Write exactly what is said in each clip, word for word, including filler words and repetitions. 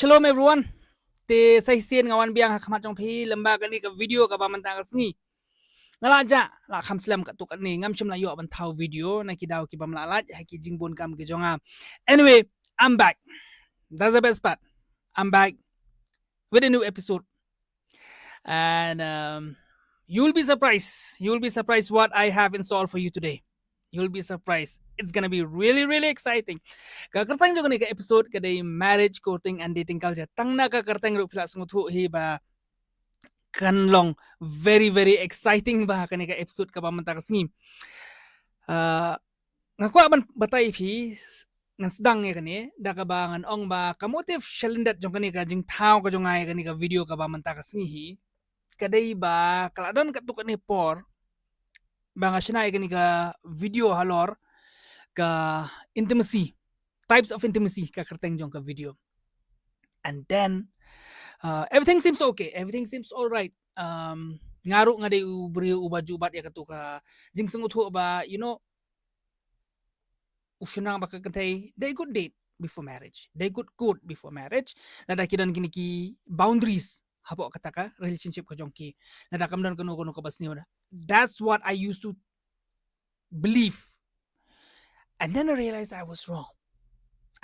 Shalom everyone. Te sa shisien nga wan biang ha khmat jong phi lyngba kane ka video kaba mynta ka sngi. Nga la jah, la kham slem katto katne, ngam shym la ïoh ban thaw video na ki daw kiba ym lah lait ha ki jingbun kam ki jong nga. Anyway, I'm back. That's the best part. I'm back with a new episode. And um, you'll be surprised. You'll be surprised what I have in store for you today. You'll be surprised. It's gonna be really, really exciting. Ka kyrteng jong kane ka episode ka dei marriage, courting and dating culture. Tang na ka kyrteng ruh phi la sngewthuh hi ba kan long very, very exciting bha kane ka episode kaba mynta ka sngi. Uh, nga kwah ban batai phi, ngan sdang ïa kane da kaba ngan ong ba ka motive shalyndet jong kane ka jingthaw ka jong nga ïa kane ka video kaba mynta ka sngi hi ka dei ba ka la don katto katne por ba nga shna ïa kane ka video halor ka intimacy, types of intimacy ka kyrteng jong ka video. And then uh, everything seems okay, everything seems all right. Um, nga ruh nga dei u briew uba ju bat ïa katto ka jingsngewthuh ba, you know, u shynrang bad ka kynthei they could date before marriage, they could court before marriage. Lada ki don kine ki boundaries hapoh kata ka relationship ka jong ki, lada kam don kano kano kaba sniew. That's what I used to believe. And then I realized I was wrong.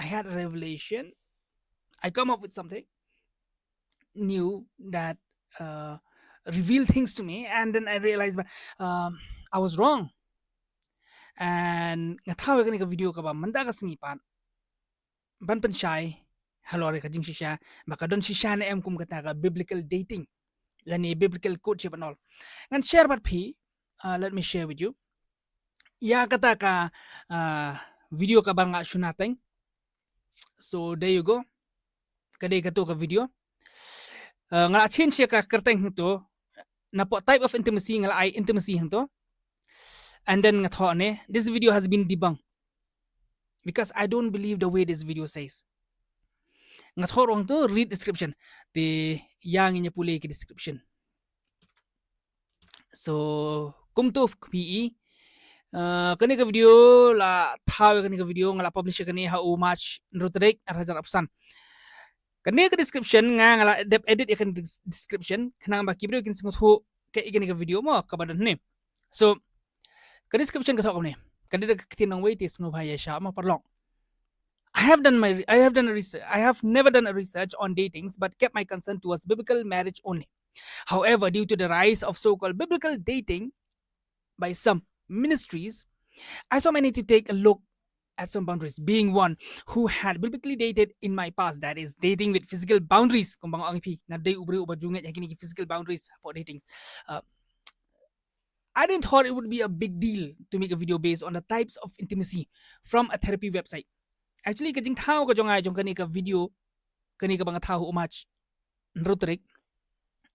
I had a revelation. I come up with something new that uh, revealed things to me, and then I realized um, I was wrong. And nga thaw ïa kane ka video kaba mynta ka sngi pat ban pynshai halor ka jingshisha ba ka don shisha ne em kum kata ka biblical dating lane biblical courtship and all. Ngan share bad phi. Uh, let me share with you ïa kata ka uh, video kaba nga shna teng. So there you go. Ka dei kato ka video. Uh, nga la change ïa ka kyrteng hangto. Napoh type of intimacy nga la ai intimacy hangto. And then nga thoh ne, this video has been debunked. Because I don't believe the way this video says. Nga thoh ruh hangto, read description. Te ïa ngin ïa pule ki description. So kumto phi i, uh, kane ka video la thaw ïa kane ka video, nga la publish ïa kane ha u March hynriew tarik ar hajar arphew san. Kane ka description nga, nga la dep edit ïa kane ka description khnang ba ki briew kin sngewthuh kaei kane ka video mo kaba don hangne. So ka description ka thoh kumne, ka dei da ka ktien nongwei te sngewbha ïa sha ma parlok. I have done my re- I have done a research. I have never done a research on datings, but kept my concern towards biblical marriage only. However, due to the rise of so-called biblical dating by some ministries, I saw my need to take a look at some boundaries. Being one who had biblically dated in my past, that is, dating with physical boundaries, kumba nga ong ïa phi, nga dei u briew uba ju ngeit ïa kine ki physical boundaries for dating. Uh, I didn't thought it would be a big deal to make a video based on the types of intimacy from a therapy website. Actually, ka jingthaw ka jong nga jong kane ka video, kane kaba nga thaw ha u March hynriew tarik,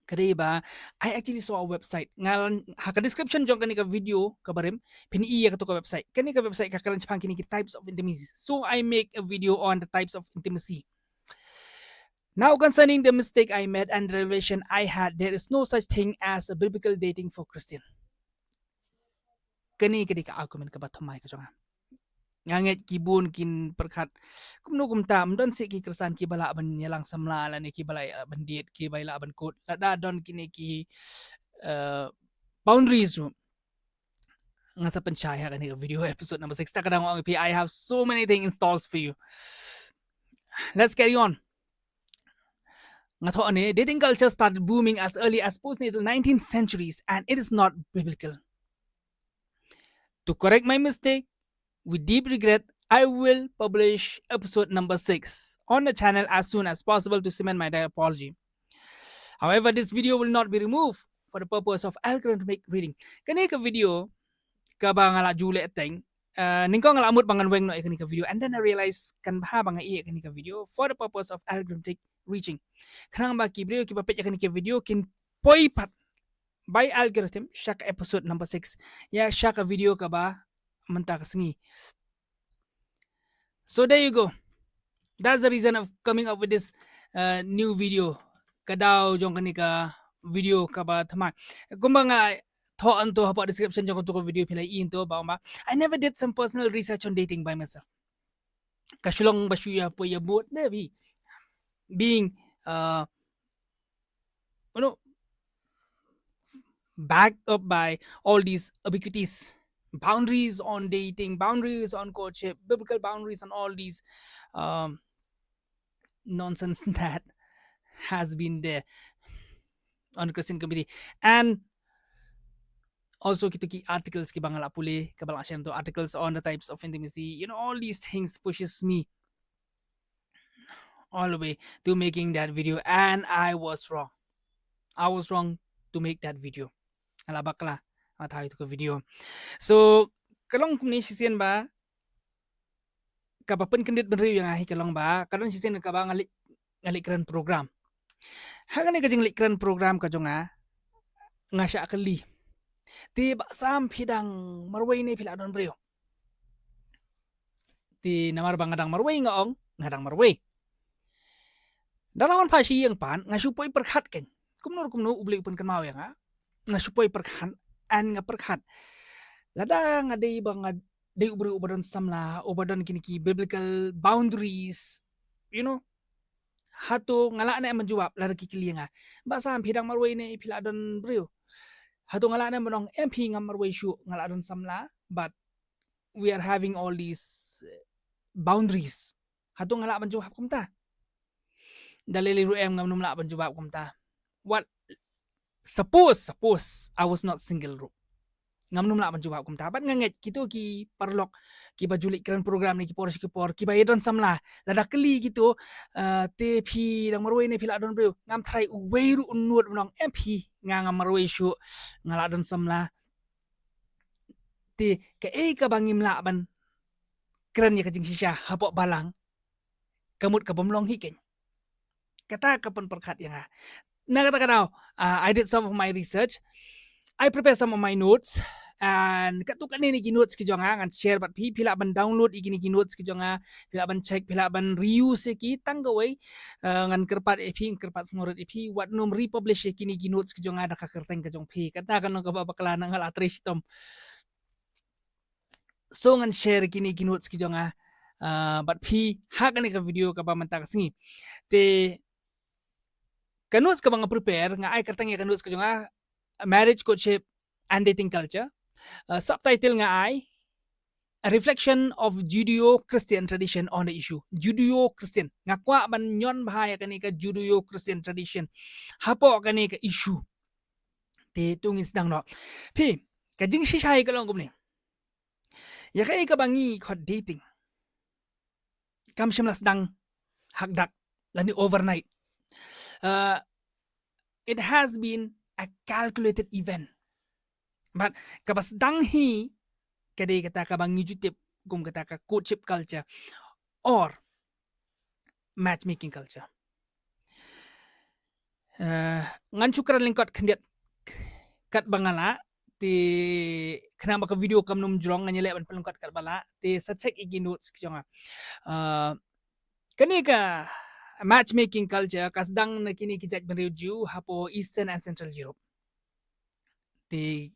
ka dei ba I actually saw a website. Nga la, ha ka description jong kane ka video kaba rim, phin i ïa kato ka website. Kane ka website ka kren shaphang kine ki types of intimacy. So I make a video on the types of intimacy. Now, concerning the mistake I made and the revelation I had, there is no such thing as a biblical dating for Christian. Kane ka dei ka argument kaba thymmai ka jong nga. Nga ngeit ki bun kin pyrkhat kumno kumta, ym don seh ki khristan kiba lah ban ïalang samla lane kiba lah ban date, kiba lah ban court, lada don kine ki uh, boundaries ruh. Nga sa pynshai ha kane ka video episode number six. Ta ka dang ong ïa phi, I have so many things in stalls for you. Let's carry on. Nga thoh ne, dating culture started booming as early as postnatal nineteenth centuries and it is not biblical. To correct my mistake, with deep regret, I will publish episode number six on the channel as soon as possible to cement my apology. However, this video will not be removed for the purpose of algorithmic reading. Kane ka video kaba nga la ju leh teng, uh, nyngkong nga la mut ba ngan weng noh ïa kane ka video, and then I realize kan bha ba nga ïeh ïa kane ka video for the purpose of algorithmic reaching. Khnang ba ki briew kiba peit ïa kane ka video kin poi pat by algorithm sha ka episode number six, ïa sha ka video kaba mynta ka sngi. So there you go. That's the reason of coming up with this uh, new video. Ka daw jong kane ka video kaba thymmai. Kumba nga thoh hangto hapoh description jong kato ka video phi la i hangto ba, ba I never did some personal research on dating by myself. Ka shu long ba shu ïa poi ïa bud ne phi. being uh, you know, backed up by all these ubiquities, boundaries on dating, boundaries on courtship, biblical boundaries on all these um, nonsense that has been there on the Christian community. And also kita ki articles kiba nga la pule, kaba la share tu, articles on the types of intimacy, you know, all these things pushes me all the way to making that video, and I was wrong. I was wrong to make that video. Nga la bakla, nga thaw ïa katu ka video. So ka long kumne shisien ba kaba pynkyndit bynriew ïa nga hi ka long ba ka don shisien kaba nga leit, nga leit kren program. Ha kane ka jingleit kren program ka jong nga, nga shah kylli, te ba sam phi dang marwei ne phi la don briew? Te namar ba nga dang marwei nga ong nga dang marwei. Da la wan pha shi ïing pat nga shu poi pyrkhat keiñ, kumno kumno U Blei u pynkynmaw ïa nga. Nga shu poi pyrkhat, and nga pyrkhat, lada nga dei ba nga dei u briew uba don samla, uba don kine ki biblical boundaries, you know, hato nga lah ne em ban jubab lada ki kylli ïa nga, ba sam phi dang marwei ne phi la don briew? Hato nga lah ne em ban ong, em phi, ngam marwei shuh, nga la don samla, but we are having all these uh, boundaries? Hato nga lah ban jubab kumta? Da lei lei ruh em, ngam nym lah ban jubab kumta. What, suppose, suppose I was not single ruh, ngam nym lah ban jubab kumta. Bad nga ngeit kito ki paralok kiba ju leit kren program ne ki por sha ki por, kiba ïa don samla, lada kylli kito, uh, te phi dang marwei ne phi la don briew, ngam tharai uwei ruh un nud ban ong, em phi, nga ngam marwei shuh, nga la don samla. Te kaei kaba ngim lah ban kren ïa ka jingshisha hapoh balang? Ka mut ka bym long hi keiñ. Kata ka pynpyrkhat ïa nga. Na kata ka daw, uh, I did some of my research. I prepare some of my notes. And katto katne ki notes ki jong nga ngan share bad phi, phi lah ban download ïa kine ki notes ki jong nga, phi lah ban check, phi lah ban reuse ïa ki tang kawei. Uh, ngan kyrpad ïa phi, ngan kyrpad sngewrit ïa phi, wat nym republish ïa kine ki notes ki jong nga da ka kyrteng ka jong phi. Kata ka long kaba bakla, nga la trei shitom. So ngan share kine ki notes ki jong nga, uh, bad phi ha kane ka video kaba mynta ka sngi. Te ka notes kaba nga prepare, nga ai kyrteng ïa ka notes ka jong nga, Marriage, Courtship and Dating Culture. Uh, subtitle nga ai, A Reflection of Judeo-Christian Tradition on the Issue. Judeo-Christian. Nga kwah ban ñion bha ïa kane ka Judeo-Christian tradition hapoh kane ka issue. Te to ngin sdang noh. Phi, ka jingshisha ka long kumne. Ïa kaei kaba ngi khot dating, kam shym la sdang hakdak lane overnight. Uh, it has been a calculated event. But kaba sdang hi ka dei kata kaba ngi ju tip kum kata ka courtship culture or matchmaking culture. Uh, ngan shu kren lyngkot khyndiat katba nga lah, te khnang ba ka video kam nym jrong, ngan ïaleh ban pynlyngkot katba lah. Te sa check ïa ki notes ki jong nga. Uh, kane ka matchmaking culture ka sdang na kine ki jaitbynriew Jiw hapoh Eastern and Central Europe. Te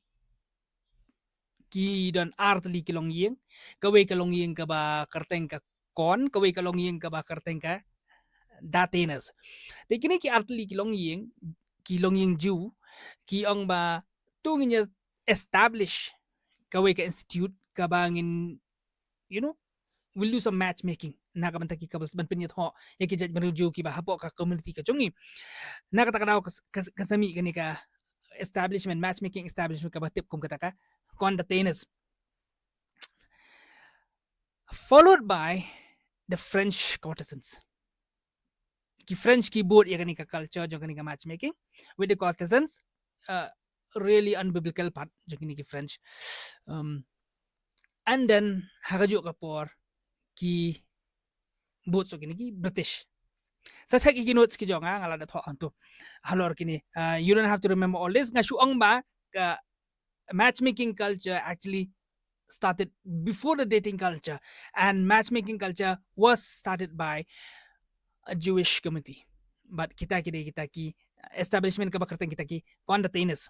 ki don ar tylli ki longïing, kawei ka longïing kaba kyrteng ka Con, kawei ka longïing kaba kyrteng ka Datenas. Te kine ki ar tylli ki longïing, ki longïing Jiw, ki ong ba to ngin ïa establish kawei ka institute kaba ngin, you know, we'll do some matchmaking na ka bynta ki couples ban pynïathoh ïa ki jaitbynriew Jiw kiba hapoh ka community ka jong ngi. Na kata ka daw ka, ka, ka sa mih kane ka establishment, matchmaking establishment kaba tip kum kata ka Con Datenas, followed by the French courtesans. Ki French ki bud ïa kane ka culture jong kane ka matchmaking with the courtesans, uh, really unbiblical pat jong kine ki French. Um, and then ha kajuh ka por ki bud suk kine ki British. Sa check ïa ki notes ki jong nga, nga la da thoh hangto halor kine. Uh, you don't have to remember all this. Nga shu ong ba ka matchmaking culture actually started before the dating culture, and matchmaking culture was started by a Jewish community. But kita ki dei kita ki establishment kaba kyrteng kita ki Con Datenas.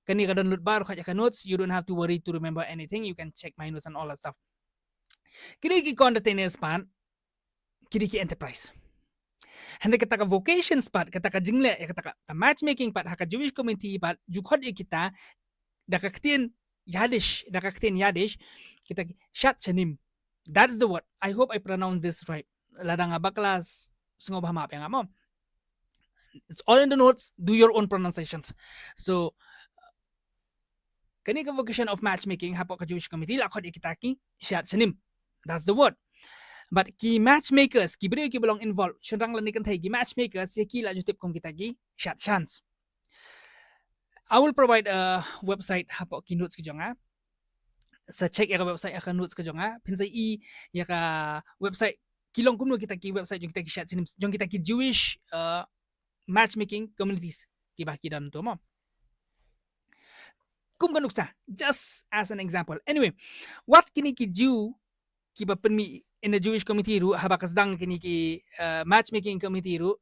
Kane ka don lut baroh ha ka notes, you don't have to worry to remember anything, you can check my notes and all that stuff. Ki dei ki Con Datenas pat, ki dei ki enterprise. Hynrei kata ka vocations pat, kata ka jingleh, ïa kata ka, ka matchmaking pat, ha ka Jewish community pat, ju khot ïa kita, da ka ktien Yiddish, da ka ktien Yiddish, kita ki shad shanim. That's the word. I hope I pronounce this right. Lada nga bakla, sngewbha map ïa nga mo. It's all in the notes. Do your own pronunciations. So, kane ka vocation of matchmaking hapoh ka Jewish community la khot ïa kita ki shad shanim. That's the word. But ki matchmakers, ki briew ki ba long involved, shynrang lane kynthei, ki matchmakers, ïa ki la ju tip kum kita ki shad shans. I will provide a website hapoh ki notes ki jong nga. Sa check ïa ka website ha ka notes ka jong nga. Phin sa i ïa ka website, ki long kumno kita ki website jong kita ki shad shanim, jong kita ki Jewish, uh, matchmaking communities kiba ki don to mo. Kum ka nuksa, just as an example. Anyway, wat kine ki Jew kiba pynmih in a Jewish community ruh, haba ka sdang kine ki, uh, matchmaking community ruh,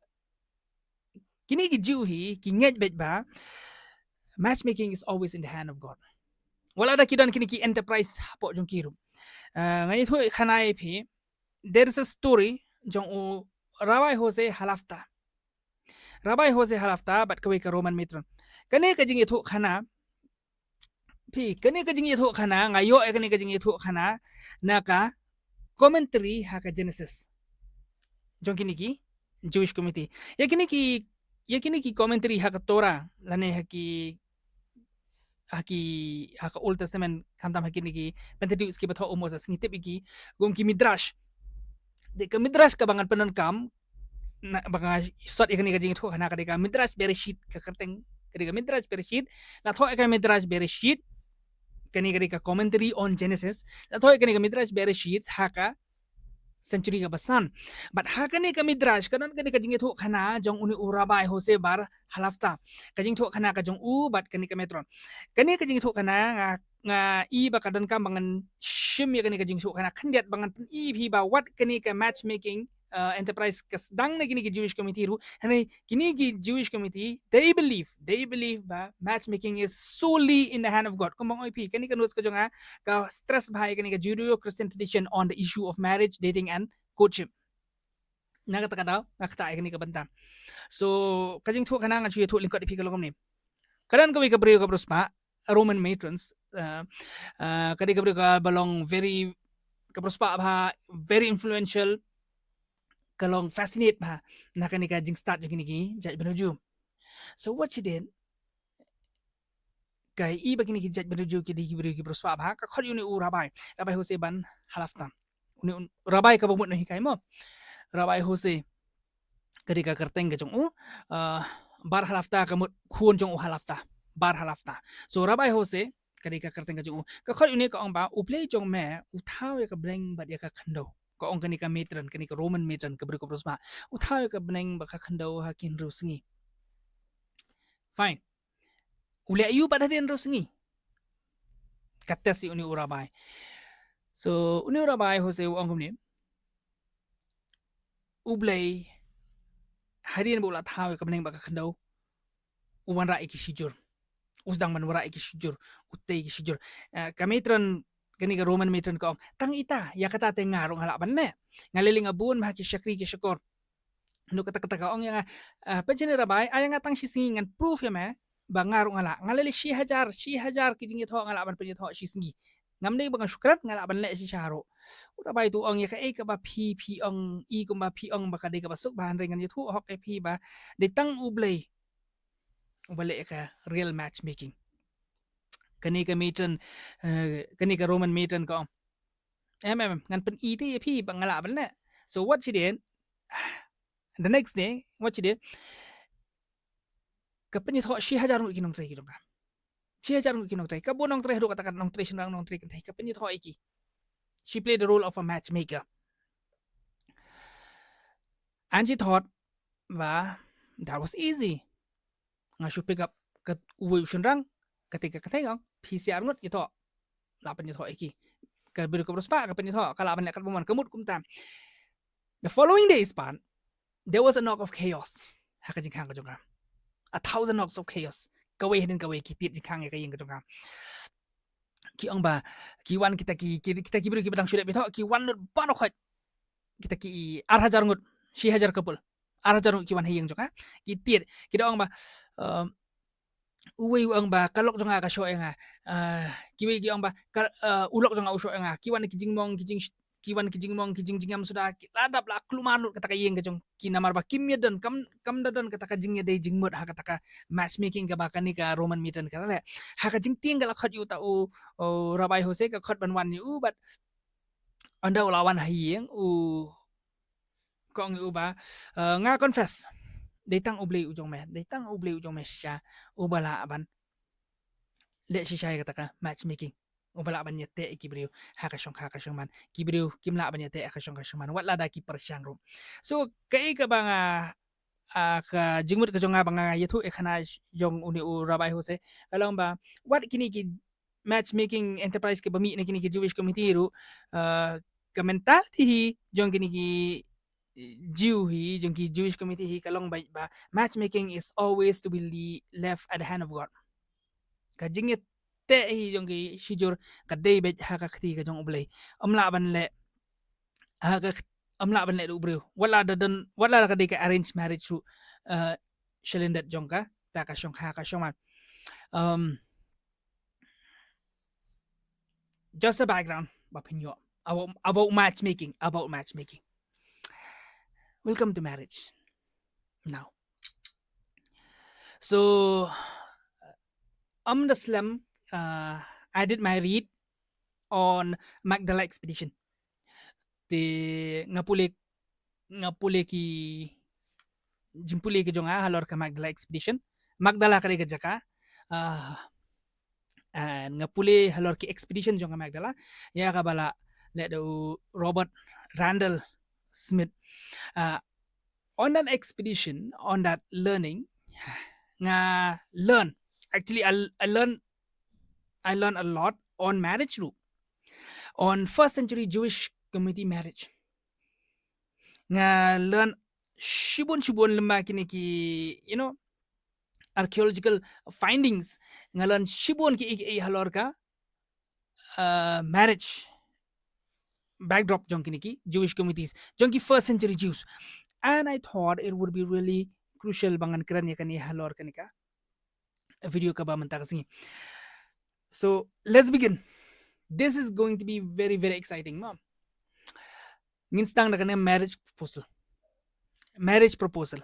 kine ki Jew hi ki ngeit beit ba matchmaking is always in the hand of God. Wat lada ki don kine ki enterprise hapoh jong ki ruh. Uh, ngan ïathuh khana ïa phi, there is a story jong u Rabbi Jose Halafta. Rabbi Jose Halafta bad kawei ka Roman matron. Kane ka jingïathuh khana, phi, kane ka jingïathuh khana, nga ïoh ïa kane ka jingïathuh khana na ka commentary ha ka Genesis jong kine ki Jewish community. Ïa kine ki, ïa kine ki commentary ha ka Torah lane ha ki, ha ki, ha ka Old Testament, khamtam ha kine ki Pentateuch kiba thoh u Moses, ngi tip ïa ki kum ki midrash. Dei ka midrash kaba ngan pyndonkam, na, ba nga sot ïa kane ka jingïathuh khana, ka dei ka Midrash Bereshit, ka kyrteng ka dei ka Midrash Bereshit. La thoh ïa ka Midrash Bereshit, kane ka dei ka commentary on Genesis. La thoh ïa kane ka Midrash Bereshit ha ka century kaba san. Bad ha kane ka midrash ka don kane ka jingïathuh khana jong une u Rabbi Jose bar Halafta. Ka jingïathuh khana ka jong u bad kane ka matron. Kane ka jingïathuh khana nga, nga i ba ka donkam ba ngan shim ïa kane ka jingïathuh khana khyndiat ba ngan pyni ïa phi ba wat kane ka matchmaking, uh, enterprise ka sdang na kine ki Jewish community ruh. Hynrei kine ki Jewish community, they believe, they believe ba matchmaking is solely in the hand of God. Kumba nga ong ïa phi, kane ka notes ka jong nga ka stress bha ïa kane ka Judeo-Christian tradition on the issue of marriage, dating and courtship. Na kata ka daw nga ktah ïa kane ka bynta. So ka jingïathuh khana ngan shu ïathuh lyngkot ïa phi ka long kumne. Ka don kawei ka briew kaba riewspah, Roman matrons, uh, uh, ka dei ka briew kaba long very, kaba riewspah bha, very influential, ka long fascinate bha na kane ka jingstad jong kine ki jaitbynriew Jew. So what she did, ka i ba kine ki jaitbynriew Jew ki dei ki briew kiba riewspah bha, ka khot ïa une u rabbi, Rabbi Jose bar Halafta. Une u rabbi kaba mut nonghikai mo. Rabbi Jose, ka dei ka kyrteng ka jong u, uh, bar Halafta ka mut khun jong u Halafta. Bar Halafta. So Rabbi Jose ka dei ka kyrteng ka jong u. Ka khot ïa une, ka ong ba U Blei jong me u thaw ïa ka bneng bad ïa ka khyndew. Ka ong kane ka matron, kane ka Roman matron, ka briew kaba riewspah. U thaw ïa ka bneng bad ka khyndew ha ki hynriew sngi. Fine. U leh aïu pat hadien hynriew sngi? Ka test ïa une u rabbi. So une u Rabbi Jose u ong kumne, U Blei, hadien ba u la thaw ïa ka bneng bad ka khyndew, u wanrah ïa ki shijur. U sdang ban wanrah ïa ki shijur, u tei ïa ki shijur. Eh, ka matron, kane ka Roman matron ka ong, tang ita, ïa kata te nga ruh nga lah ban leh. Nga lei lei nga bun bha ki shakri ki shakor. Naduh kata kata ka ong ïa nga, ah, pynshai ne rabbi, ai ïa nga tang shi sngi ngan proof ïa me ba nga ruh nga lah. Nga lei lei shi hajar, shi hajar ki jingïathoh nga lah ban pynïathoh shi sngi. Ngam dei ba nga shu kren, nga lah ban leh shisha ruh. U rabbi te u ong, ïa kaei kaba phi, phi ong, i kumba phi ong ba ka dei kaba suk bha, hynrei ngan ïathuh hok ïa phi ba dei tang U Blei uba leh ïa ka real matchmaking. Kane ka matron, eh, kane ka Roman matron ka ong, em, em, em, ngan pyni te ïa phi ba nga lah ban leh. So what she did, the next day, what she did, ka pynïathoh shi hajar ngut ki nongtrei ki jong ka. Shi hajar ngut ki nongtrei. Ka bun nongtrei haduh katta katta, nongtrei shynrang, nongtrei kynthei, ka pynïathoh ïa ki. She played the role of a matchmaker. And she thought ba that was easy. Nga shu pick up ka uwei u shynrang, kata ka kynthei, ong, phi shi ar ngut ïathoh. Lah pynïathoh ïa ki. Ka briew kaba riewspah ka pynïathoh, ka lah ban leh katba mon, ka mut kumta. The following days pat, there was a knock of chaos ha ka jingkhang ka jong ka. A thousand knocks of chaos. Kawei hadien kawei ki tied jingkhang ïa ka ïing ka jong ka. Ki ong ba ki wan kita ki, ki, kita ki briew kiba dang shu dep ïathoh, ki wan lut baroh khoit. Kita ki ar hajar ngut, shi hajar couple. ar hajar ngut ki wan ha ïing jong nga, ki tied, ki da ong ba, um, uwei u ong ba ka lok jong nga ka shoh ïa nga, uh, kiwei ki ong ba ka, uh, u lok jong nga u shoh ïa nga, ki wan ki jingmong ki jing ki wan ki jingmong ki jing jingem suda, ki la dap la kulmar lut kata ka ïing ka jong ki namar ba kim ïa don, kam, kam da don kata ka jingïadei jingmut ha kata ka matchmaking kaba kane ka Roman Maiden ka la leh. Ha ka jingtieng ka la khot ïa uta u, u Rabbi Jose, ka khot ban wan ïa u, bad ynda u la wan ha ïing u, ka ong ïa u ba, uh, nga confess, dei tang U Blei u jong me, dei tang U Blei u jong me shisha uba lah ban leh shisha ïa kata ka matchmaking, uba lah ban ïateh ïa ki briew ha ka shongkha ka shongman. Ki briew kim lah ban ïateh ha ka shongkha shongman wat lada ki pyrshang ruh. So kaei kaba nga, ah, ka jingmut ka jong nga ba nga ïathuh ïa ka khana jong une u Rabbi Jose, ka long ba wat kine ki matchmaking enterprise kiba mih na kine ki Jewish community ruh, ah, ka mentality hi jong kine ki Jew hi, jong ki Jewish community hi, ka long ba, ba matchmaking is always to be le-, left at the hand of God. Ka jingïateh hi jong ki shijur ka dei beit ha ka kti ka jong U Blei. Ym lah ban leh ha ka, ym lah ban leh da u briew. Wat la da don, wat la ka dei ka arranged marriage ruh, uh, shalyndet jong kata ka shongkha ka shongman. Um, just a background ba pynïoh about, about matchmaking, about matchmaking. Welcome to marriage. Now, so, um, the slum, uh, I did my read on Magdala Expedition. Te nga pule, nga pule ki jingpule ki jong nga halor ka Magdala Expedition. Magdala ka dei ka jaka, ah, and nga pule halor ki expedition jong ka Magdala, ïa kaba la leh da u Robert Randall Smith. Ah, on that expedition, on that learning, nga learn, actually, I, I learn, I learn a lot on marriage ruh, on first century Jewish community marriage. Nga learn shibun shibun lyngba kine ki, you know, archaeological findings. Nga learn shibun ki, ki, ki halor ka, uh, marriage backdrop jong kine ki Jewish communities, jong ki first century Jews. And I thought it would be really crucial ba ngan kren ïa kane halor kane ka video kaba mynta ka sngi. So let's begin. This is going to be very, very exciting, ma. Ngin sdang da kane marriage proposal. Marriage proposal.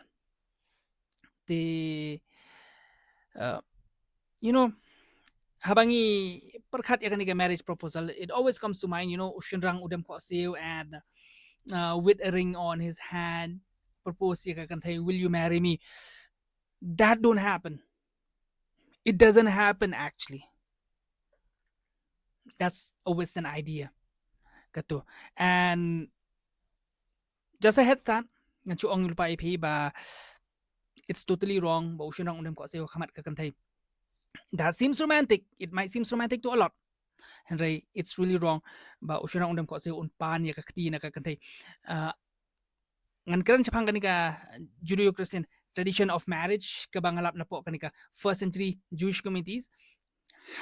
Te, uh, you know, haba ngi pyrkhat ïa kane ka marriage proposal, it always comes to mind, you know, u shynrang u dem khohsiew and, uh, with a ring on his hand, propose ïa ka kynthei, "Will you marry me?" That don't happen. It doesn't happen actually. That's a Western idea. Kato. And just a head start, ngan shu ong lypa ïa phi ba it's totally wrong ba u shynrang u dem khohsiew ha khmat ka kynthei. That seems romantic. It might seems romantic to a lot. Hynrei it's really wrong ba u shynrang u dem khohsiew un pan ïa ka kti na ka kynthei. Uh, ngan kren shaphang kane ka Judeo-Christian tradition of marriage kaba nga lap napoh kane ka first century Jewish communities.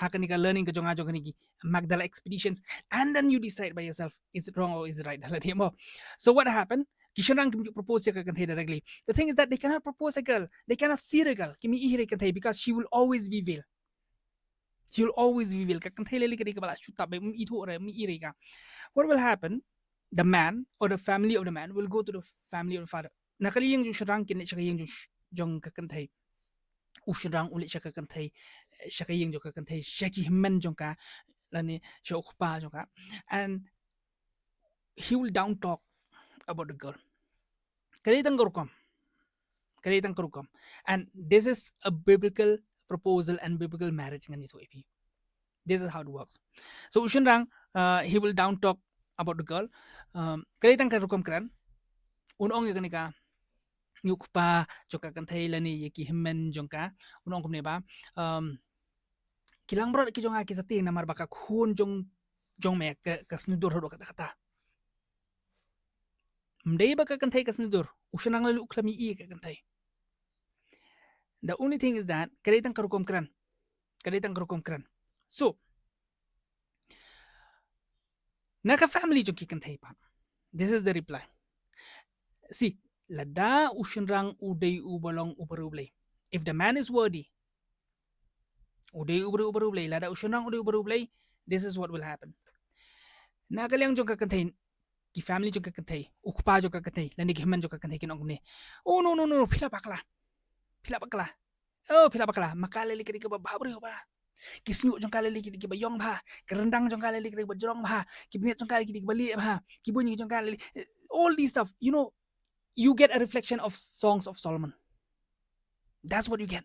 Ha kane ka learning ka jong nga jong kane ki Magdala expeditions, and then you decide by yourself, is it wrong or is it right? Hala dei mo. So what happened? Ki shynrang kim ju propose ïa ka kynthei directly. The thing is that they cannot propose a girl. They cannot see the girl. Kim ïohi ïa ka kynthei because she will always be veiled. She will always be veiled. Ka kynthei lei lei ka dei kaba la shu tap beit, ym ithuh re, ym i re ka. What will happen? The man or the family of the man will go to the family of the father. Na ka liang jong u shynrang kin leit sha ka ïing jong, jong ka kynthei. U shynrang u leit sha ka kynthei, sha ka ïing jong ka kynthei, sha ki hynmen jong ka, lane sha u kpa jong ka. And he will down talk about the girl. Ka dei tang ka rukom. Ka dei tang ka rukom. And this is a biblical proposal and biblical marriage, ngan ïathuh ïa phi. This is how it works. So u shynrang, uh, he will down talk about the girl. Um, ka dei tang ka rukom kren. Un ong ïa kane ka ïa u kpa jong ka kynthei lane ïa ki hynmen jong ka. Un ong kumne ba, um, ki langbrot ki jong nga ki sa tieng namar ba ka khun jong, jong me ka, ka sniewdur haduh katta katta. Ym dei ba ka kynthei ka sniewdur, u shynrang lei lei u khlem ïohi ïa ka kynthei. The only thing is that ka dei tang ka rukom kren. Ka dei tang ka rukom kren. So na ka family jong ki kynthei pat, this is the reply. See, Lada u shynrang u dei u ba long u bariewblei, if the man is worthy, u dei u bariewblei, lada u shynrang u dei u bariewblei, this is what will happen. Na ka liang jong ka kynthei, ki family jong ka kynthei, u kpa jong ka kynthei lane ki hynmen jong ka kynthei kin ong kumne, "Oh, no, no, no, phi la bakla, phi la bakla, oh, phi la bakla, ma ka lei ka dei kaba bhabriew bha, ki shñiuh jong ka lei ki dei kiba ïong bha, ki ryndang jong ka lei ki dei kiba jrong bha, ki bniat jong ka lei ki dei kiba lieh bha, ki buiñ jong ka lei," all these stuff, you know, you get a reflection of Songs of Solomon. That's what you get.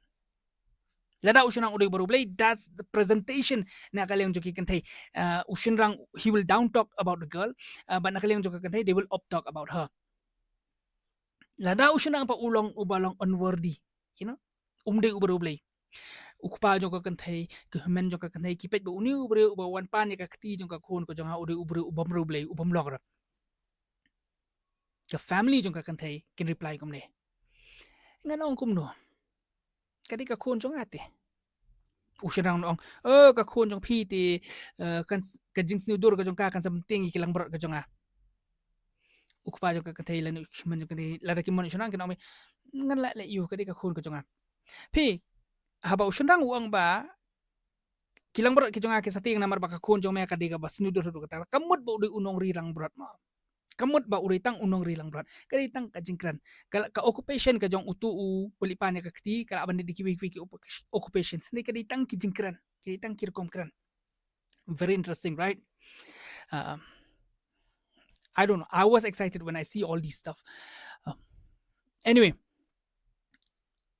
Lada u shynrang u dei u bariewblei, that's the presentation na ka liang jong ki kynthei. Uh, u shynrang, he will down talk about the girl, uh, but na ka liang jong ka kynthei, they will up talk about her. Lada u shynrang pat u long u ba long unworthy, you know, um dei u bariewblei, u kpa jong ka kynthei, ki hynmen jong ka kynthei ki peit ba une u briew u ba wan pan ïa ka kti jong ka khun ka jong nga u dei u briew u bym bariewblei, u bym lok rep. Ka family jong ka kynthei kin reply kumne, "Ngan ong kumno, ka dei ka khun jong nga te." U shynrang un ong, "Oh, ka khun jong phi te, eh, kan, ka jingsniew dur ka jong ka kan sa byntieng ïa ki langbrot ka jong nga." U kpa jong ka kynthei lane u hynmen jong ka kynthei, lada ki mon u shynrang kin ong, "Ngan lah leh ïa u, ka dei ka khun ka jong nga." Phi, haba u shynrang u ong ba ki langbrot ki jong nga ki sa tieng namar ba ka khun jong me ka dei kaba sniew dur haduh katta, ka mut ba u dei u nongri langbrot mo. Ka mut ba u dei tang u nongri langbrot. Ka dei tang ka jingkren. Ka, ka occupation ka jong utu u ba leit pan ïa ka kti ka lah ban dei kiwei kiwei ki occupation. Hynrei ka dei tang ki jingkren, ka dei tang ki rukom kren. Very interesting, right? Um, I don't know. I was excited when I see all these stuff. Um, anyway,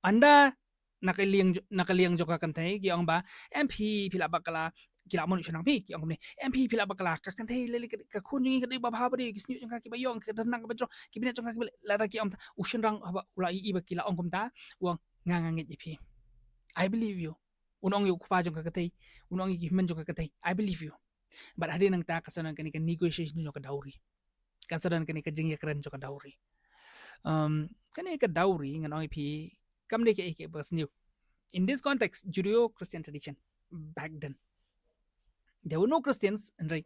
ynda na ka liang jo-, na ka liang jong ka kynthei ki ong ba, "Em phi, phi la bakla," ki la mon u shynrang phi, ki ong kumne, "Em phi, phi la bakla, ka kynthei lei lei ka, ka khun jong ngi ka dei ba bhabriew, ki shñiuh jong ka kiba ïong, ka ryndang kaba jrong, ki bniat jong ka kiba lieh." Lada ki ong ta, u shynrang haba u la ïohi ba ki la ong kumta, u ong, "Nga, nga ngeit ïa phi. I believe you." Un ong ïa u kpa jong ka kynthei, un ong ïa ki hynmen jong ka kynthei, "I believe you." But hadien nangta ka sa don kane ka negotiation jong ka dowry. Ka sa don kane ka jingïakren jong ka dowry. Um, kane ka dowry ngan ong ïa phi kam dei kaei kaei ba sniew. In this context, Judeo-Christian tradition back then, there were no Christians, hynrei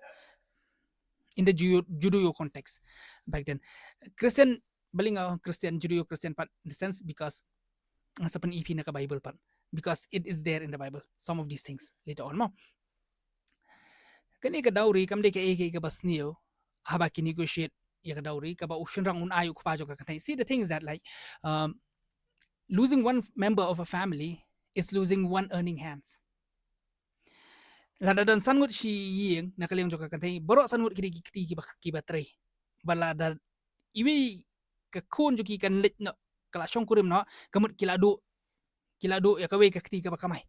in the Judeo, Judeo context back then, Christian, balei nga ong Christian, Judeo-Christian pat, in the sense because nga sa pyni ïa phi na ka Bible pat, because it is there in the Bible, some of these things later on mo. Kane ka dowry kam dei kaei kaei kaba sniew haba ki negotiate ïa ka dowry, kaba u shynrang un ai u kpa jong ka kynthei. See, the thing is that, like, um, losing one member of a family is losing one earning hands. Lada don san ngut shi ïing na ka liang jong ka kynthei, baroh san ngut ki dei ki kti kiba, kiba trei. Bad lada iwei ka khun jong ki kan leit noh, ka la shongkurim noh, ka mut ki la duh, ki la duh ïa kawei ka kti kaba kamai.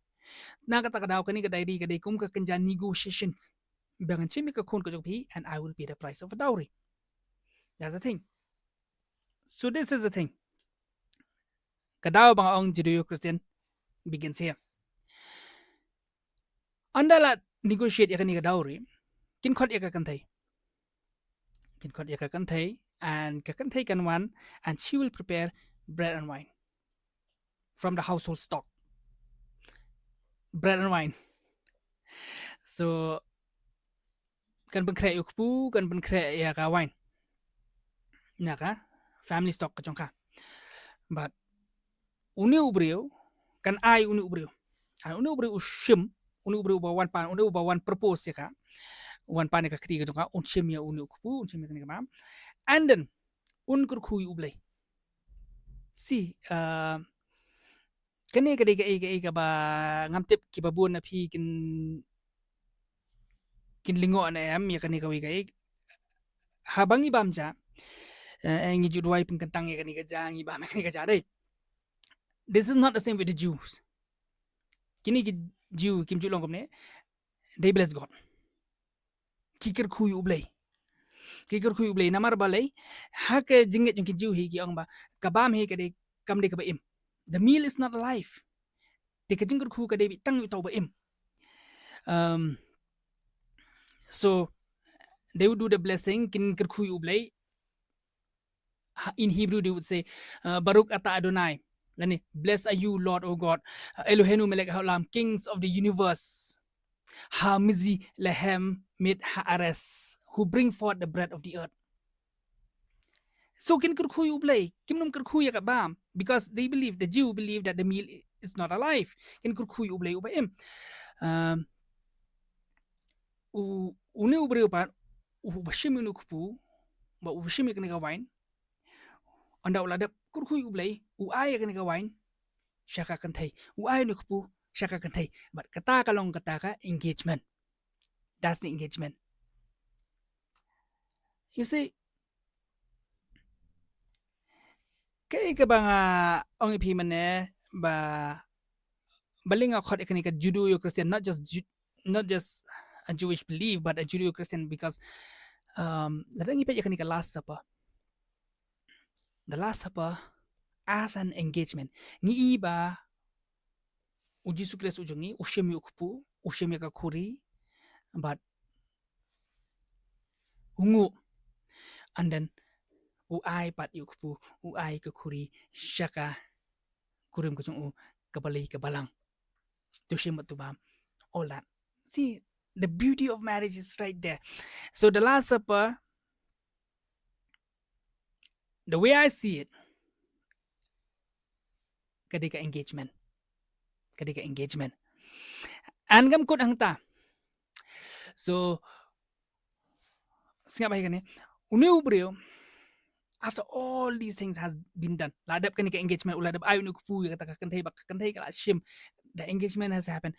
Na kata ka daw kane ka dowry ka dei kum ka kynja negotiations. Ba ngan shim ïa ka khun ka jong phi and I will pay the price of a dowry. That's the thing. So this is the thing. Ka daw ba nga ong Judeo-Christian begins here. Ynda la negotiate ïa kane ka dowry, kin khot ïa ka kynthei. Kin khot ïa ka kynthei, and ka kynthei kan wan, and she will prepare bread and wine from the household stock. Bread and wine. So, kan pynkhreh ïa u kpu, kan pynkhreh ïa ka wine na ka family stock ka jong ka. But une u briew kan ai une u briew, ai une u briew u shim, une u briew uba wan pan, une uba wan propose ïa ka, wan pan ïa ka kti ka jong ka, un shim ïa une u kpu, un shim ïa kane ka bam, and then un kyrkhu ïa U Blei. See, uh, kane ka dei kaei kaei kaba ngam tip kiba bun na phi kin, kin lyngngoh ne em ïa kane kawei kaei. Haba ngi bam ja, eh, ngi ju duwai pynkyntang ïa kane ka ja, ngi bam ïa kane ka ja, dei. This is not the same with the Jews. Kine ki Jew kim ju long kumne, they bless God. Ki kyrkhu ïa U Blei. Ki kyrkhu ïa U Blei namar balei? Ha ka jingngeit jong ki Jew hi ki ong ba ka bam hi ka dei, kam dei kaba im. The meal is not alive. Te ka jingkyrkhu ka dei beit tang ïa uta uba im. Um, so they would do the blessing, kin kyrkhu ïa U Blei. Ha, in Hebrew they would say, uh, Baruch atah Adonai. Lane, "Blessed are you, Lord, O God, Eloheinu melech haolam, kings of the universe, hamezi lahem mit haaretz, who bring forth the bread of the earth." So kin kyrkhu ïa U Blei, kim nym kyrkhu ïa ka bam, because they believe, the Jew believe that the meal i-, is not alive. Kin kyrkhu ïa U Blei uba im. Um, u, une u briew pat, uba shim ïa une u kpu, bad uba shim ïa kane ka wine, ynda u la dep kyrkhu ïa U Blei, u ai ïa kane ka wine sha ka kynthei, u ai ïa une u kpu sha ka kynthei. Bad kata ka long kata ka engagement. That's the engagement. You see, kaei kaba nga ong ïa phi mynne, ba, ba lyngngoh khot ïa kane ka Judeo-Christian, not just Ju-, not just a Jewish belief, but a Judeo-Christian, because, um, lada ngi peit ïa kane ka Last Supper, the Last Supper as an engagement. Ngi i ba u Jisu Khrist u jong ngi, u shim ïa u kpu, u shim ïa ka khuri, bad u nguh. And then u ai pat ïa u kpu, u ai ka khuri sha ka kurim ka jong u, kaba lei ka balang. To shim bad to bam. All that. See, the beauty of marriage is right there. So the Last Supper, the way I see it, ka dei ka engagement. Ka dei ka engagement. And kam kut hangta. So, sngap bha ïa kane. Une u briew, after all these things has been done, la dep kane ka engagement, u la dep ai une u kpu ïa kata ka kynthei, bad ka kynthei ka la shim. The engagement has happened.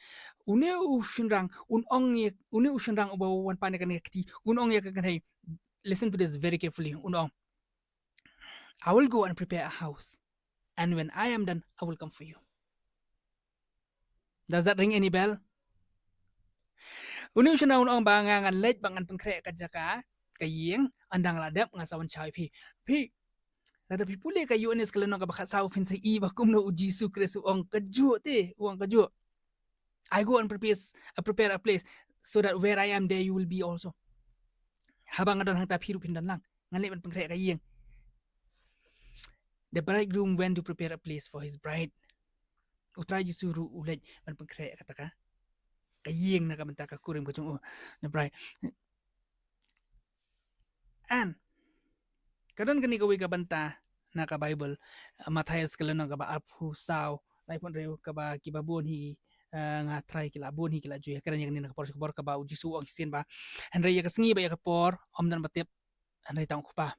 Une u shynrang, un ong ïa, une u shynrang uba wan pan ïa kane ka kti, un ong ïa ka kynthei. Listen to this very carefully. Un ong, "I will go and prepare a house. And when I am done, I will come for you." Does that ring any bell? Une u shynrang un ong ba, "Nga ngan leit bad ngan pynkhreh ka jaka, ka ïing, ynda nga la dep ngan sa wan shaw ïa phi." Phi, lada phi pule ka Ïoannis ka lynnong kaba khatsaw, phin sa i ba kumno u Jisu Khrist u ong kajuh te, u ong kajuh. "I go and prepare, uh, prepare a place so that where I am, there you will be also." Haba nga don hangta, phi ruh phin don lang. Ngan leit ban pynkhreh ka ïing. The bridegroom went to prepare a place for his bride. U Trai Jisu ruh u leit ban pynkhreh kata ka, ka ïing na ka bynta ka kurim ka jong u, the bride. And ka don kane kawei ka bynta na ka Baibl, uh, Mathaios ka lynnong kaba arphew saw, laiphew hynriew, kaba kiba bun hi, uh, nga tharai ki la bun hi ki la ju ïakren ïa kane na ka por sha ka por, kaba u Jisu u ong shisien ba, hynrei ïa ka sngi bad ïa ka por ym don ba tip, hynrei tang u Kpa.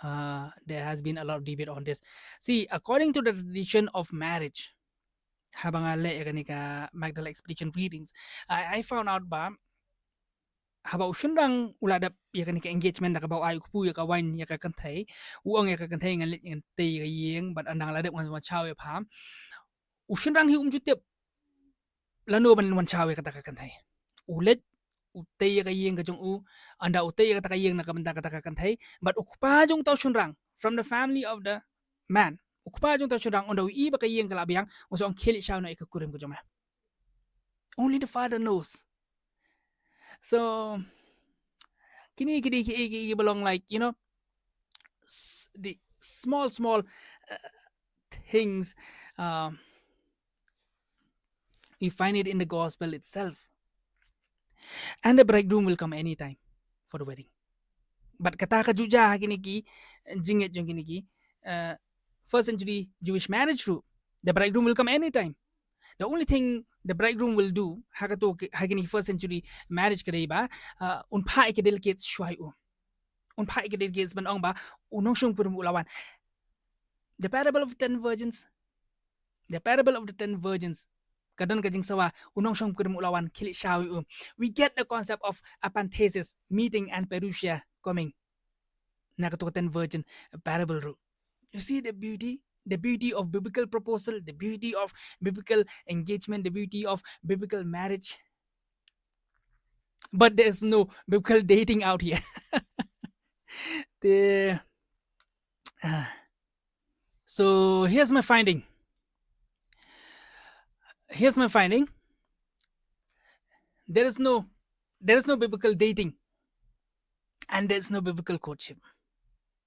Uh, there has been a lot of debate on this. See, according to the tradition of marriage, haba nga leh ïa kane ka Magdala Expedition readings, I, I found out ba haba u shynrang u la dep ïa kane ka engagement da kaba u ai u kpu ïa ka wine ïa ka kynthei, u ong ïa ka kynthei, "Ngan leit ngan tei ïa ka ïing, bad ynda nga la dep ngan wan shaw ïa pha." U shynrang hi um ju tip lano ban wan shaw ïa kata ka kynthei. U leit, u tei ïa ka ïing ka jong u, ynda u tei ïa kata ka ïing na ka bynta kata ka kynthei, bad u kpa jong uta u shynrang, from the family of the man, u kpa jong uta u shynrang, ynda u i ba ka ïing ka la biang, u sa ong, "Khie leit shaw noh ïa ka kurim ka jong me." Only the father knows. So kine ki dei ki, ki, ki ba long, like, you know, s-, the small, small, uh, things, um, we find it in the gospel itself. "And the bridegroom will come anytime for the wedding." But kata ka ju jia ha kine ki jingngeit jong kine ki, uh, first century Jewish marriage ruh, "The bridegroom will come anytime." The only thing the bridegroom will do, ha kato ki, ha kine first century marriage ka dei ba, uh, un phah ïa ki delegates shuwa ïa u. Un phah ïa ki delegates ban ong ba u nongshong kurim u la wan. The parable of ten virgins. The parable of the ten virgins. Ka don ka jingsawa, u nongshong kurim u la wan, khie leit shaw ïa u. We get the concept of apanthesis, meeting, and parousia, coming, na kato ka ten virgin parable ruh. You see the beauty, the beauty of biblical proposal, the beauty of biblical engagement, the beauty of biblical marriage. But there is no biblical dating out here. The, uh, so here's my finding. Here's my finding. There is no, there is no biblical dating, and there's no biblical courtship.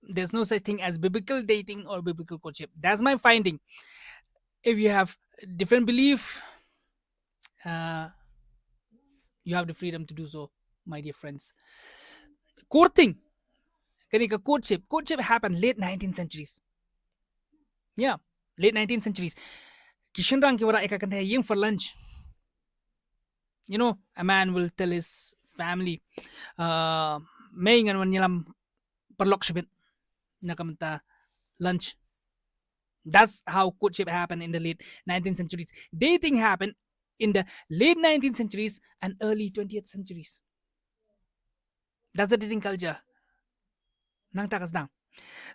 There's no such thing as biblical dating or biblical courtship. That's my finding. If you have different belief, uh, you have the freedom to do so, my dear friends. Courting, Kane ka courtship, courtship happened late nineteenth centuries. Yeah, late nineteenth centuries. Ki shynrang ki wanrah ïa ka kynthei ïing for lunch. You know, a man will tell his family, uh, "Mei, ngan wan ïalam paralok shibit na ka bynta lunch." That's how courtship happened in the late nineteenth centuries. Dating happened in the late nineteenth centuries and early twentieth centuries. That's the dating culture. Nangta ka sdang.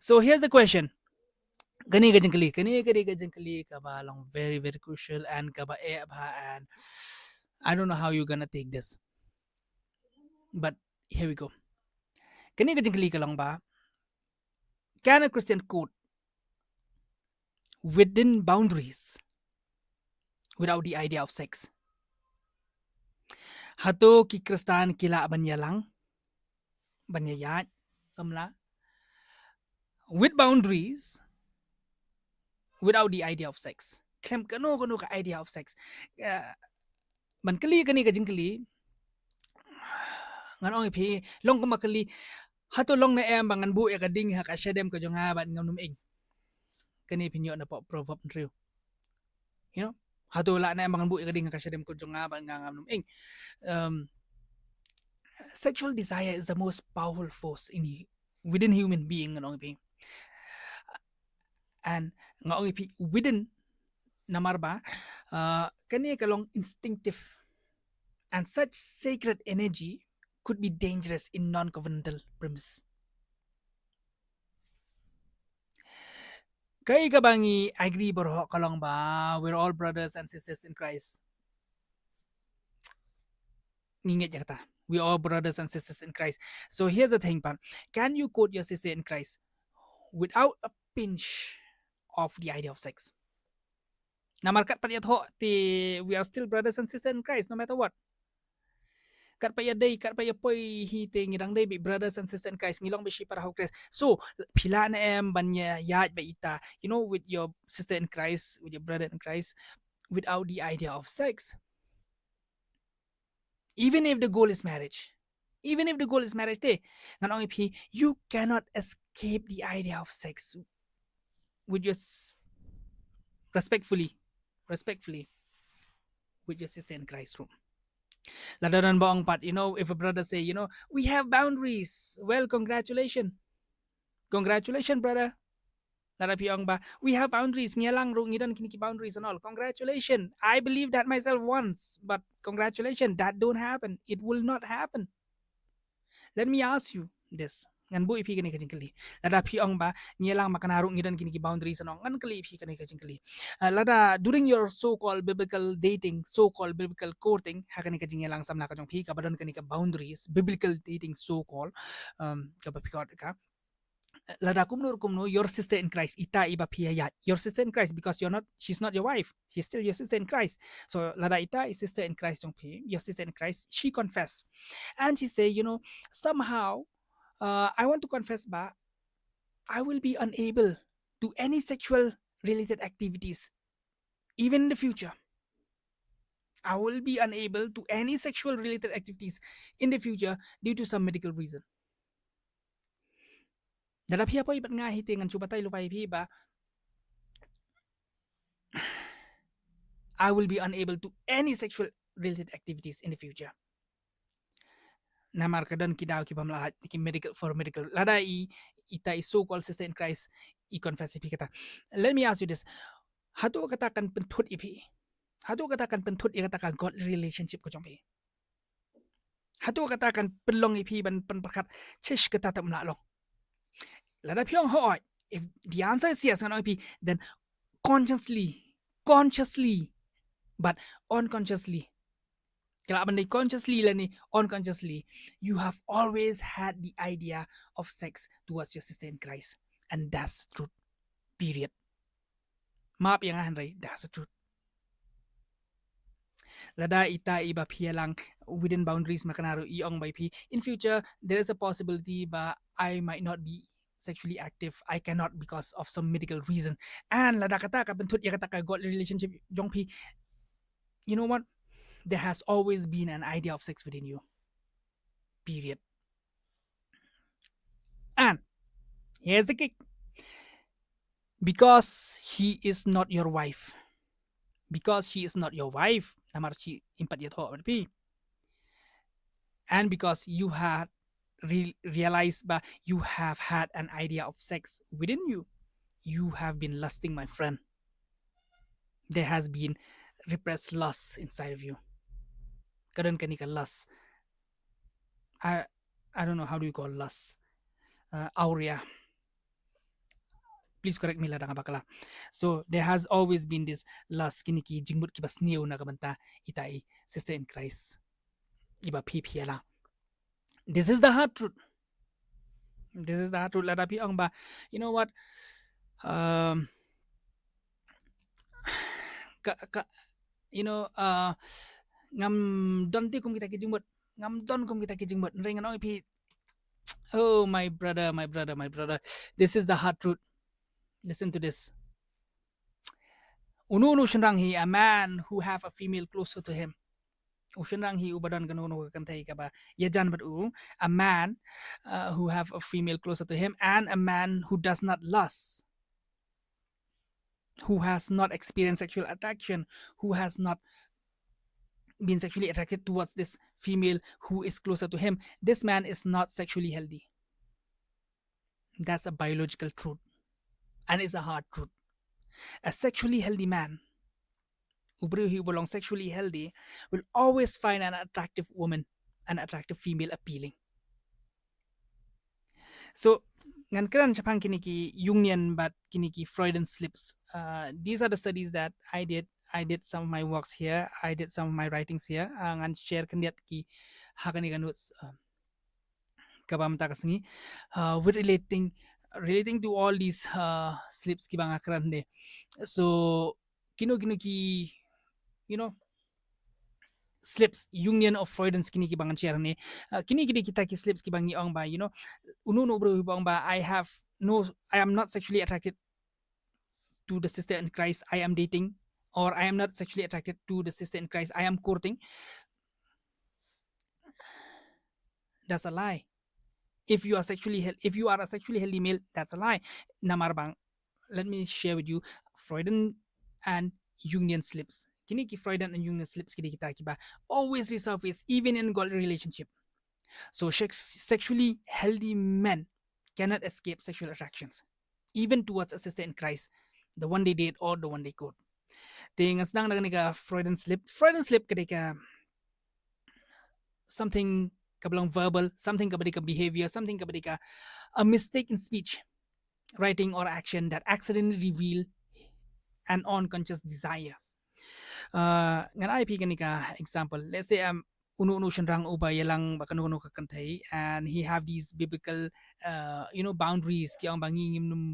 So here's the question. Kane ka jingkylli, kane, kane ka jingkylli kaba long very, very crucial and kaba eh bha, and I don't know how you're gonna take this. But here we go. Kane ka jingkylli ka long ba, can a Christian court within boundaries without the idea of sex? Hato ki Khristan ki lah ban ïalang, ban ïaïaid samla with boundaries, without the idea of sex? Khlem kano kano ka idea of sex. Uh, ban kylli kane ka jingkylli, ngan ong ïa phi, long kumba kylli, hato long ne em ba ngan buh ïa ka ding ha ka shadem ka jong nga bad ngam nym ing? Kane phin ïoh na pop proverb hynriew. You know, hato lah ne em ba ngan buh ïa ka ding ha ka shadem ka jong nga bad nga ngam nym ing? Um, sexual desire is the most powerful force in, within human being, ngan ong ïa phi. And nga ong ïa phi within namar ba, uh, kane ka long instinctive, and such sacred energy could be dangerous in non-covenantal premise. Kaei kaba ngi agree baroh ka long ba we're all brothers and sisters in Christ. Ngi ngeit ïa kata. We are all brothers and sisters in Christ. So here's the thing, pan. Can you court your sister in Christ without a pinch of the idea of sex? Namar kat pat ïathoh te we are still brothers and sisters in Christ, no matter what. Kat pat ïadei, kat pat ïapoi hi te ngi dang dei beit brothers and sisters in Christ, ngi long beit shi para hau Khrist. So phi lah ne em ban ïa, ïaid bad ita, you know, with your sister in Christ, with your brother in Christ, without the idea of sex? Even if the goal is marriage, even if the goal is marriage te, ngan ong ïa phi, you cannot escape the idea of sex with your s-, respectfully, respectfully, with your sister in Christ ruh. Lada don ba ong pat, you know, if a brother say, you know, "We have boundaries," well, congratulations. Congratulations, brother. Lada phi ong ba, "We have boundaries," ngi ïalang ruh, ngi don kine ki boundaries and all. Congratulations. I believe that myself once, but congratulations, that don't happen. It will not happen. Let me ask you this. Ngan buh ïa phi kane ka jingkylli. Lada phi ong ba, ngi ïalang ma kane ruh ngi don kine ki boundaries and all, ngan kylli ïa phi kane ka jingkylli. Uh, lada during your so-called biblical dating, so-called biblical courting, ha kane ka jingïalang samla ka jong phi, kaba don kane ka boundaries, biblical dating so-called, um, kaba phi court ka. Lada kumno kumno, your sister in Christ, ita iba phi ïaid, your sister in Christ, because you're not, she's not your wife, she's still your sister in Christ. So lada ita i sister in Christ jong phi, your sister in Christ, she confess, and she say, you know, somehow, uh, I want to confess, but I will be unable to any sexual related activities, even in the future. I will be unable to any sexual related activities in the future due to some medical reason. Lada phi ïapoi bad nga hi te ngan shu batai lypa ïa phi ba I will be unable to any sexual related activities in the future. Namar ka don ki daw ki bym lah, ki medical, for medical. Lada i, ita i so-called sister in Christ i confess ïa phi kata. Let me ask you this. Hato kata kan pynthut ïa phi? Hato kata kan pynthut ïa kata ka godly relationship ka jong phi? Hato kata kan pynlong ïa phi ban pynpyrkhat, "Shish, kata te ym lah long"? Lada phi ong hooid, if the answer is yes, ngan ong ïa phi, then consciously, consciously, but unconsciously, ka lah ban dei consciously lane unconsciously, you have always had the idea of sex towards your sister in Christ. And that's the truth. Period. Map ïa nga hynrei, that's the truth. Lada ita iba phi ïalang within boundaries ma kane ruh, i ong ba ïa phi, in future there is a possibility ba I might not be sexually active, I cannot because of some medical reason. And lada kata ka pynthut ïa kata ka godly relationship jong phi, you know what? There has always been an idea of sex within you. Period. And Here's the kick. Because she is not your wife. Because she is not your wife. Namar shi im pat ïathoh bad phi. And because you had re- realized ba you have had an idea of sex within you. You have been lusting, my friend. There has been repressed lust inside of you. Ka don kane ka lust. I, I don't know how do you call lust. Uh, aura. Please correct me lada nga bakla. So there has always been this lust, kine ki jingmut kiba sniew na ka bynta ita i sister in Christ. Iba phi phi ïa la. This is the hard truth. This is the hard truth. Lada phi ong ba, you know what? Um, ka, ka, you know, uh, ngam don te kum kita ki jingmut. Ngam don kum kita ki jingmut. Hynrei ngan ong ïa phi, oh, my brother, my brother, my brother. This is the hard truth. Listen to this. Uno uno u shynrang hi, a man who have a female closer to him. U shynrang hi uba don kano kano ka kynthei kaba ïajan bad u. A man, uh, who have a female closer to him, and a man who does not lust, who has not experienced sexual attraction, who has not been sexually attracted towards this female who is closer to him. This man is not sexually healthy. That's a biological truth. And it's a hard truth. A sexually healthy man, u briew hi uba long sexually healthy, will always find an attractive woman, an attractive female appealing. So ngan kren shaphang kine ki Jungian bad kine ki Freudian slips. Uh, these are the studies that I did. I did some of my works here. I did some of my writings here. Uh, ngan share khyndiat ki ha kane ka notes, uh, kaba mynta ka sngi. Uh, with relating, relating to all these, uh, slips kiba nga kren de. So kino kino ki, you know, slips Jungian or Freudian kine kiba ngan share ne. Uh, kine ki dei kita ki slips kiba ngi ong ba, you know, uno uno u briew uba ong ba, I have no, I am not sexually attracted to the sister in Christ I am dating, or I am not sexually attracted to the sister in Christ I am courting. That's a lie. If you are sexually healthy, if you are a sexually healthy male, that's a lie. Namar ba, let me share with you Freudian and Jungian slips. Kine ki Freudian and Jungian slips ki dei kita kiba always resurface even in godly relationship. So sex- sexually healthy men cannot escape sexual attractions, even towards a sister in Christ, the one they date or the one they court. Te ngan sdang da kane ka Freudian slip. Freudian slip ka dei ka something kaba long verbal, something kaba dei ka behavior, something kaba dei ka, a mistake in speech, writing or action that accidentally reveal an unconscious desire. Uh, ngan ai phi kane ka example. Let's say, um, uno uno u shynrang uba ïalang bad kano kano ka kynthei, and he have these biblical, uh, you know, boundaries, ki ong ba ngi ngim,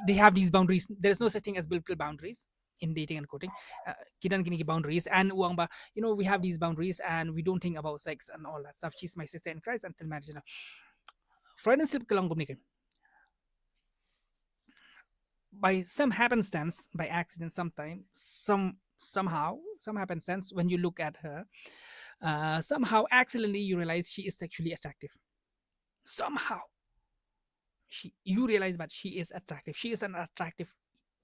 they have these boundaries. There is no such thing as biblical boundaries in dating and courting. Uh, ki don kine ki boundaries, and u ong ba, you know, we have these boundaries and we don't think about sex and all that stuff. She's my sister in Christ until marriage. Freudian slip ka long kumne kan. By some happenstance, by accident, sometime, some somehow, some happenstance, when you look at her, uh, somehow accidentally you realize she is sexually attractive. Somehow, she, you realize that she is attractive. She is an attractive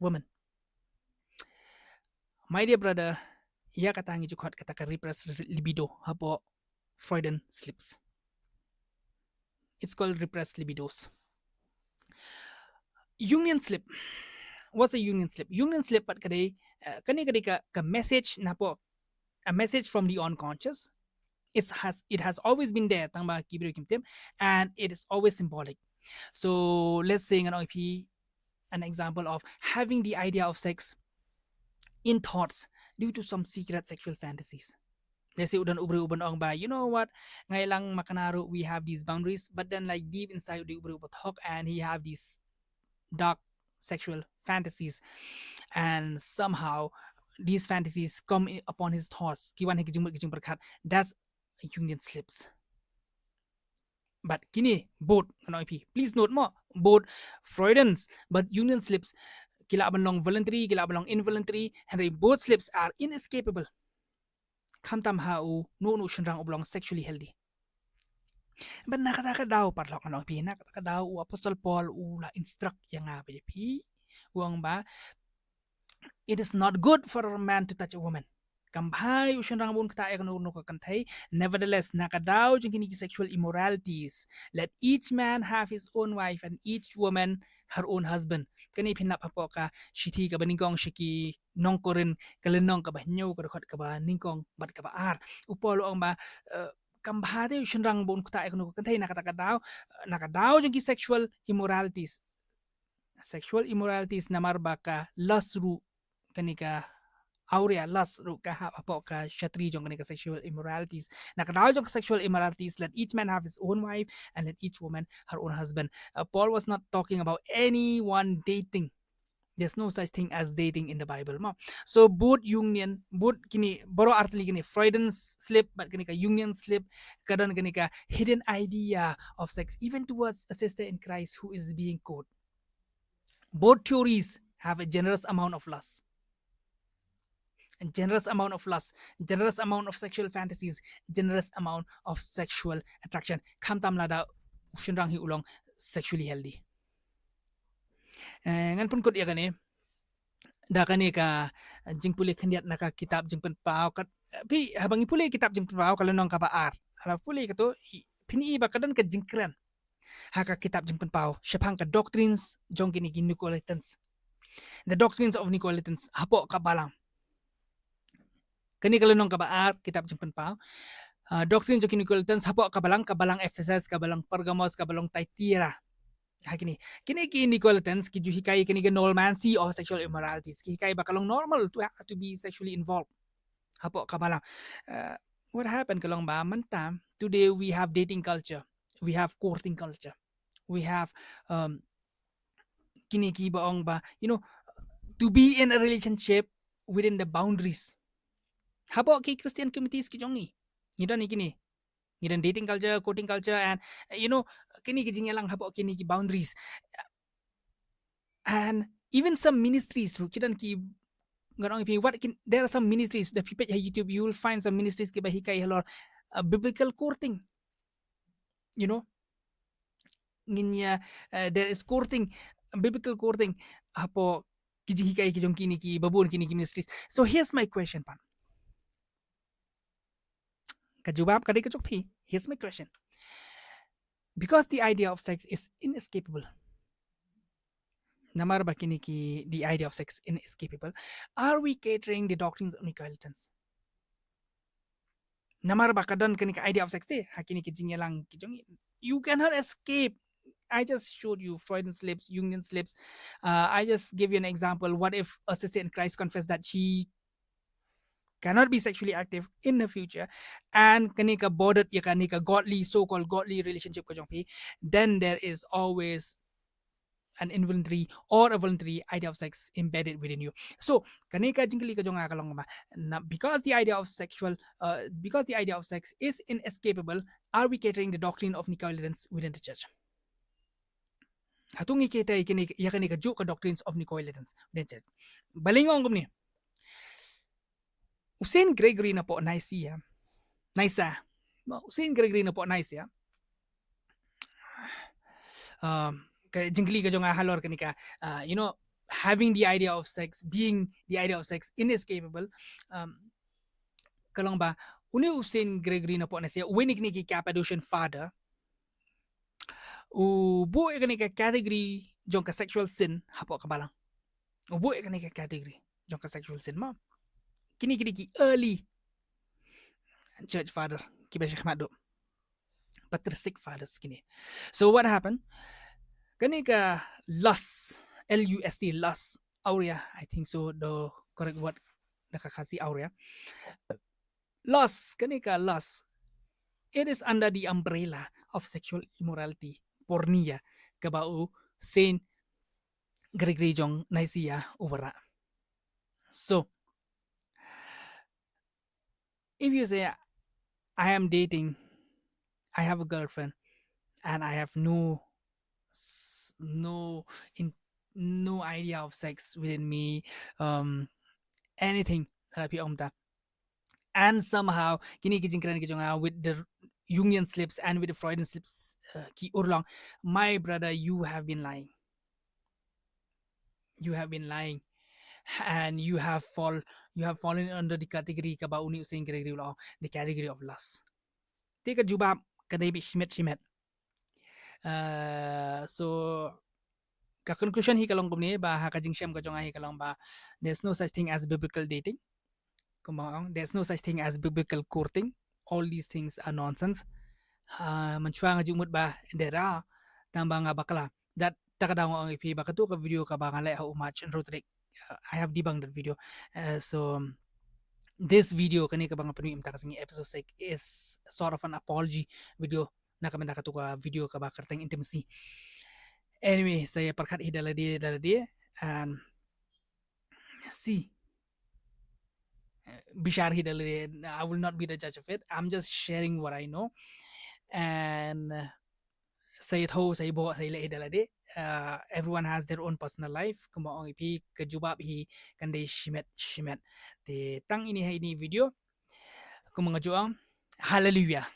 woman. My dear brother, ïa kata ngi ju khot kata ka repressed libido hapoh Freudian slips. It's called repressed libidos. Jungian slip. What's a Jungian slip? Jungian slip pat ka dei, uh, kane ka dei ka, ka message napoh, a message from the unconscious. It has, it has always been there, tang ba ki briew kim tip, and it is always symbolic. So let's say ngan ong ïa phi an example of having the idea of sex in thoughts due to some secret sexual fantasies. Let's say u don u briew uban ong ba, you know what, nga ïalang makna ruh, we have these boundaries, but then, like, deep inside u dei u briew uba thok and he have these dark sexual fantasies, and somehow these fantasies come i- upon his thoughts, ki wan ha ki jingmut ki jingpyrkhat. That's a Jungian slips. But kine both, ngan ong ïa phi, please note mo, both Freudians bad Jungian slips ki lah ban long voluntary, ki lah ban long involuntary, hynrei both slips are inescapable. Khamtam ha uno uno u shynrang uba long sexually healthy. Ban na kata ka daw, paralok ngan ong phi, na kata ka daw u Apostle Paul u la instruct ïa nga bad ïa phi, u ong ba it is not good for a man to touch a woman. Kam bha ïa u shynrang ba un ktah ïa kano kano ka kynthei. Nevertheless, na ka daw jong kine ki sexual immoralities, let each man have his own wife and each woman her own husband. Kane phin lap hapoh ka shithi kaba nyngkong sha ki nong Korinth, ka lynnong kaba hynñiew, ka dkhot kaba nyngkong bad kaba ar. U Paul u ong ba, eh, kam bha te u shynrang ba un ktah ïa kano ka kynthei na kata ka daw, na ka daw jong ki sexual immoralities. Sexual immoralities namar ba ka lust ruh, kane ka awria lust ruh ka hap hapoh ka shatri jong kane ka sexual immoralities. Na ka daw jong ka sexual immoralities, let each man have his own wife and let each woman her own husband. Uh, Paul was not talking about anyone dating. There's no such thing as dating in the Bible, mo. So both Jungian, both kine, baroh artylli kine, Freudian slip bad kane ka Jungian slip, ka don kane ka hidden idea of sex, even towards a sister in Christ who is being court. Both theories have a generous amount of lust. A generous amount of lust, generous amount of sexual fantasies, generous amount of sexual attraction. Khamtam lada u shynrang hi u long sexually healthy. Eh, ngan pynkut ïa kane da kane ka jingpule khyndiat na ka kitab Jingpynpaw. Ka, phi, haba ngi pule kitab Jingpynpaw ka lynnong kaba ar, haba pule kato, i, phin i ba ka don ka jingkren ha ka kitab Jingpynpaw shaphang ka doctrines jong kine ki Nicolaitans. The doctrines of Nicolaitans hapoh ka balang. Kane ka lynnong kaba ar kitab Jingpynpaw. Uh, doctrine jong ki Nicolaitans hapoh ka balang, ka balang Ephesus, ka balang Pergamos, ka balang Thyatira. Ha kine, kine ki Nicolaitans ki ju hikai kane ka normalcy of sexual immoralities. Ki hikai ba ka long normal to ha-, to be sexually involved hapoh ka balang. Uh, what happened ka long ba mynta, today we have dating culture, we have courting culture, we have, um, kine ki ba ong ba, you know, to be in a relationship within the boundaries. Hapoh ki Christian communities ki jong ngi, ngi don ïa kine, ngi don dating culture, courting culture, and, uh, you know, kine ki jingïalang hapoh kine ki boundaries. And even some ministries ruh ki don ki, ngan ong ïa phi, what kin, there are some ministries, da phi peit ha YouTube, you will find some ministries ki ba hikai halor, uh, biblical courting. You know, ngin ïa, uh, there is courting, biblical courting hapoh ki jinghikai ki jong kine ki, babun kine ki ministries. So here's my question, pan. Ka jubab ka dei ka jong phi. Here's my question. Because the idea of sex is inescapable. Namar ba kine ki, the idea of sex inescapable. Are we catering the doctrines of Nicolaitans? Namar ba ka don kane ka idea of sex te ha kine ki jingïalang ki jong ngi. You cannot escape. I just showed you Freudian slips, Jungian slips. Uh, I just give you an example. What if a sister in Christ confessed that she cannot be sexually active in the future, and kane ka bother ïa kane ka godly, so-called godly relationship ka jong phi? Then there is always an involuntary or a voluntary idea of sex embedded within you. So kane ka jingkylli ka jong nga ka long ba, na, because the idea of sexual, uh, because the idea of sex is inescapable, are we catering the doctrine of Nicolaitans within the church? Hato ngi cater ïa kane, ïa kane kajuh ka doctrines of Nicolaitans within the church? Balei nga ong kumne? U Saint Gregory napoh Nicaea. Nicaea. U Saint Gregory napoh Nicaea. Um, ka jingkylli ka jong nga halor kane ka, uh, you know, having the idea of sex, being the idea of sex inescapable. Um, ka long ba, une u Saint Gregory napoh Nicaea, uwei na kine ki Cappadocian father, u buh ïa kane ka category jong ka sexual sin hapoh ka balang. U buh ïa kane ka category jong ka sexual sin, mo. Kine, kine ki early church father kiba shakhmat duh, patristic fathers kine. So what happened? Kane ka lust, L U S T, lust, awria, I think so, the correct word da ka Khasi, awria. Lust, kane ka lust, it is under the umbrella of sexual immorality, porneia, kaba u Saint Gregory jong Nicaea u wanrah. So if you say, "I am dating, I have a girlfriend, and I have no s-, no in-, no idea of sex within me, um, anything," la phi ong mynta, and somehow kine ki jingkren ki jong nga with the, Jungian slips and with the Freudian slips, uh, ki urlong, my brother, you have been lying. You have been lying. And you have fall, you have fallen under the category kaba u Newseng Gregory u la ong, the category of lust. Te ka jubab ka dei beit shimet shimet. Uh, so ka conclusion hi ka long kumne ba ha ka jingshem ka jong nga hi ka long ba there's no such thing as biblical dating. Kumba nga ong, there's no such thing as biblical courting. All these things are nonsense. Uh, mynshuwa nga ju mut ba there are, tang ba nga bakla. That ta ka daw nga ong ïa phi ba katu ka video kaba nga leh ha u March and Roderick, uh, I have debunked that video. Uh, so this video kane kaba nga pynmih mynta ka sngi, episode six, is sort of an apology video na ka bynta katu ka video kaba kyrteng intimacy. Anyway, sa ïa pyrkhat hi da lade da lade and see, uh, bishar hi da lade. I will not be the judge of it. I'm just sharing what I know. And, uh, sa ïathuh, sa ïaboh, sa ïaleh hi da lade. Uh, everyone has their own personal life. Kumba ong ïa phi, ka jubab hi kan dei shimet shimet. Te tang ine ha ine i video. Kumba nga ju ong, hallelujah.